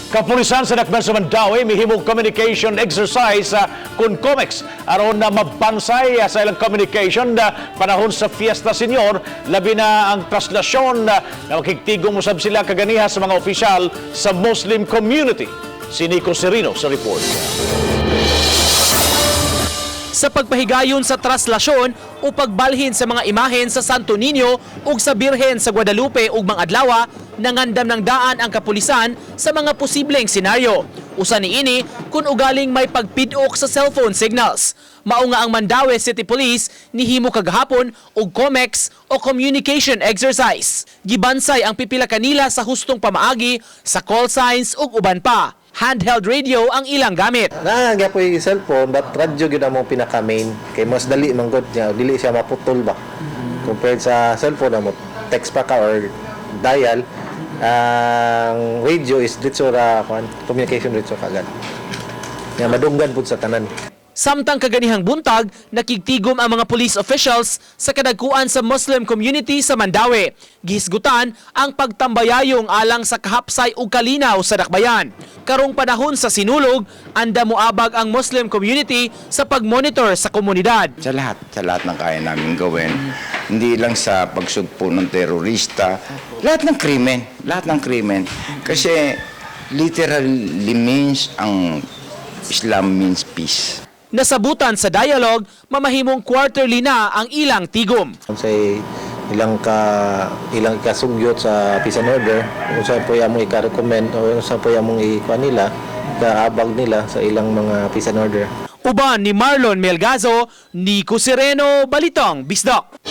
Kapulisan sa Dakbayan sa Mandaue mihimog communication exercise sa kun Comex aron na mabansay sa ilang communication na panahon sa Fiesta Senior, labi na ang traslasyon na makigtigom usab sila kaganiha sa mga opisyal sa Muslim community. Si Nico Serino sa report. Sa pagpahigayon sa traslasyon o pagbalhin sa mga imahen sa Santo Niño ug sa Birhen sa Guadalupe ug mga adlaw, nangandam ng daan ang kapulisan sa mga posibleng senaryo. Usa niini kung ugaling may pagpidok sa cellphone signals. Mao nga ang Mandaue City Police nihimo kagahapon og COMEX o communication exercise. Gibansay ang pipila kanila sa hustong pamaagi sa call signs ug uban pa. Handheld radio ang ilang gamit. Naa po yung cellphone, but radyo gyud among pinaka main kay mas dali man gud niya, dili siya maputol ba. Compared sa cellphone na mo text pa ka or dial, ang radio is diretso ra kuan, communication diretso kagad. Nga madunggan pud sa tanan. Samtang kaganihang buntag, nakigtigom ang mga police officials sa kadagkuan sa Muslim community sa Mandaue. Gihisgutan ang pagtambayayong alang sa kahapsay ug kalinaw sa dakbayan. Karong panahon sa Sinulog, anda moabag ang Muslim community sa pagmonitor sa komunidad. Sa lahat ng kaya namin gawin. Hindi lang sa pagsugpo ng terorista, lahat ng krimen, lahat ng krimen. Kasi literally means ang Islam means peace. Nasabutan sa dialogue, mamahimong quarterly na ang ilang tigom. Unsay ilang ikasugyot sa peace and order, unsa po among ika-recommend o unsa po among ikuan nila, kaabag nila sa ilang mga peace and order. Uban ni Marlon Melgazo, Nico Sereno, Balitang Bisdak.